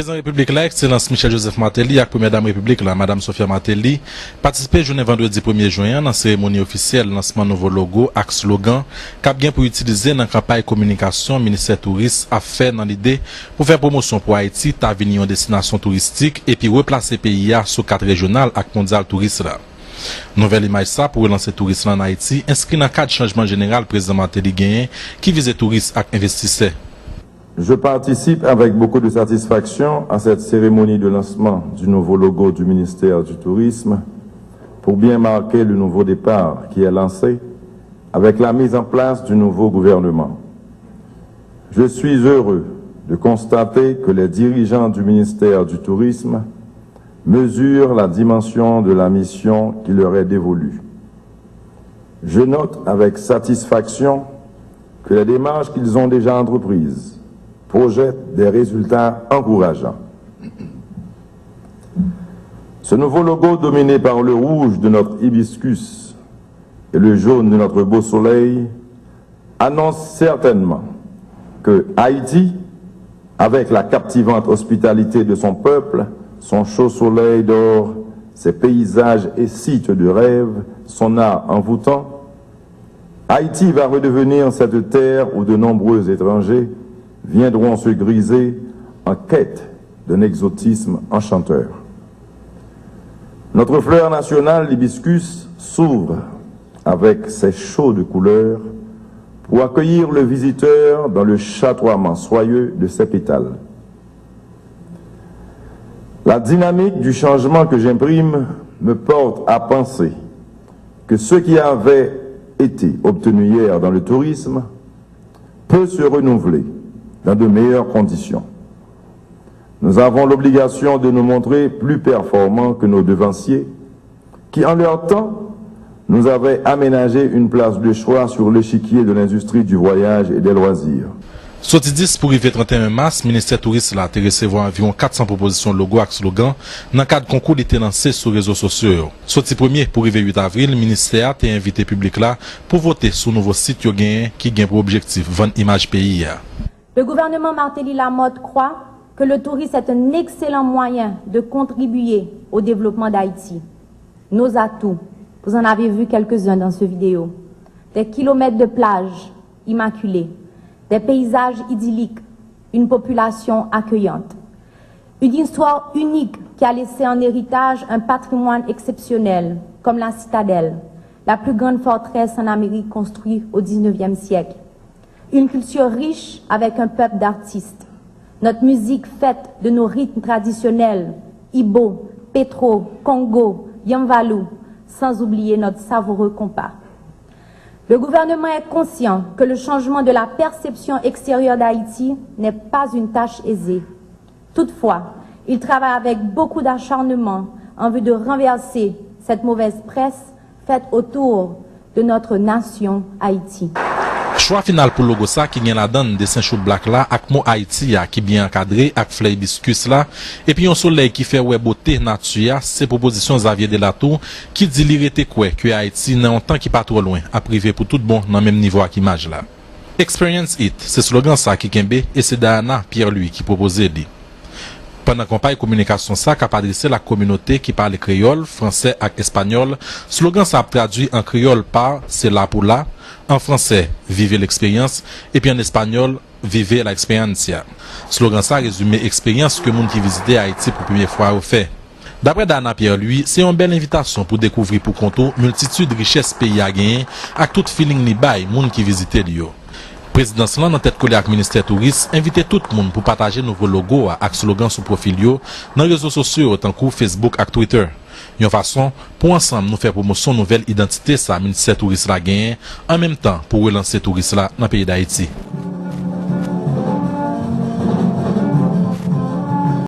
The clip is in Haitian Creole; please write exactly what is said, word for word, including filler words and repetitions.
Prezidan Repiblik la, Ekselans Michel Joseph Martelly, ak Premyè Dam Repiblik la, Madam Sophia Martelly, patisipe jounen vandredi premye jen an nan seremoni ofisyèl lansman nouvo logo ak slogan k ap gen pou itilize nan kanpay kominikasyon Ministè Touris ap fè nan lide pou fè pwomosyon pou Ayiti ta vin yon destinasyon touristik epi replase peyi a sou kat rejyonal ak mondyal touris la. Nouvèl imaj sa pou relanse touris la ann Ayiti enskri nan kad chanjman jeneral Prezidan Martelly genyen ki vize touris ak envestisè. Je participe avec beaucoup de satisfaction à cette cérémonie de lancement du nouveau logo du ministère du Tourisme pour bien marquer le nouveau départ qui est lancé avec la mise en place du nouveau gouvernement. Je suis heureux de constater que les dirigeants du ministère du Tourisme mesurent la dimension de la mission qui leur est dévolue. Je note avec satisfaction que les démarches qu'ils ont déjà entreprises projettent des résultats encourageants. Ce nouveau logo dominé par le rouge de notre hibiscus et le jaune de notre beau soleil annonce certainement que Haïti, avec la captivante hospitalité de son peuple, son chaud soleil d'or, ses paysages et sites de rêve, son art envoûtant, Haïti va redevenir cette terre où de nombreux étrangers viendront se griser en quête d'un exotisme enchanteur. Notre fleur nationale, l'hibiscus, s'ouvre avec ses chaudes couleurs pour accueillir le visiteur dans le chatoiement soyeux de ses pétales. La dynamique du changement que j'imprime me porte à penser que ce qui avait été obtenu hier dans le tourisme peut se renouveler dans de meilleures conditions. Nous avons l'obligation de nous montrer plus performants que nos devanciers, qui, en leur temps, nous avaient aménagé une place de choix sur l'échiquier de l'industrie du voyage et des loisirs. Soti dis pou rive trannteyen mas, Ministè Touris la te resevwa anviwon kat san pwopozisyon logo ak slogan nan kad konkou li te lanse sou rezo sosyo yo. Soti premye pou rive uit avril, ministè a te envite piblik la pou vote sou nouvo sit yo genyen ki gen pou objektif vann imaj peyi a. Le gouvernement Martelly-Lamothe croit que le tourisme est un excellent moyen de contribuer au développement d'Haïti. Nos atouts, vous en avez vu quelques-uns dans ce vidéo, des kilomètres de plages immaculées, des paysages idylliques, une population accueillante. Une histoire unique qui a laissé en héritage un patrimoine exceptionnel, comme la Citadelle, la plus grande forteresse en Amérique construite au dix-neuvième siècle. Une culture riche avec un peuple d'artistes. Notre musique faite de nos rythmes traditionnels, Ibo, Petro, Kongo, Yanvalou, sans oublier notre savoureux compas. Le gouvernement est conscient que le changement de la perception extérieure d'Haïti n'est pas une tâche aisée. Toutefois, il travaille avec beaucoup d'acharnement en vue de renverser cette mauvaise presse faite autour de notre nation Haïti. Chwa final pou logo sa ki gen ladan l desen choublak la ak mo Ayiti a ki byen ankadre ak flè ibiskis la, epi yon solèy ki fè wè bote nati a, se pwopozisyon Xavier Delatour ki di li rete kwè ke Ayiti nan yon tan ki pa twò lwen ap rive pou tout bon nan menm nivo ak imaj la. Experience It, se slogan sa ki kenbe e se Diana Pierre-Louis ki pwopoze li. Pandan kanpay kominikasyon sa k ap adrese l ak kominote ki pale kreyòl, fransè ak espanyòl, slogan sa ap tradui an kreyòl pa Se la pou la, an fransè Vive l'experience, epi an espanyòl Vive la experiencia. Slogan sa rezime eksperyans ke moun ki vizite Ayiti pou premye fwa yo fè. Daprè Diana Pierre-Louis, se yon bèl envitasyon pou dekouvri pou kont ou miltitid richès peyi a genyen ak tout feeling li bay moun ki vizite l yo. Prezidans lan nan tèt kole ak Ministè Touris envite tout moun pou pataje nouvo logo a ak slogan sou pwofil yo nan rezo sosyo yo tankou Facebook ak Twitter, yon fason pou ansanm nou fè pwomosyon nouvèl idantite sa Ministè Touris la genyen, an menm tan pou relanse touris la nan peyi Dayiti.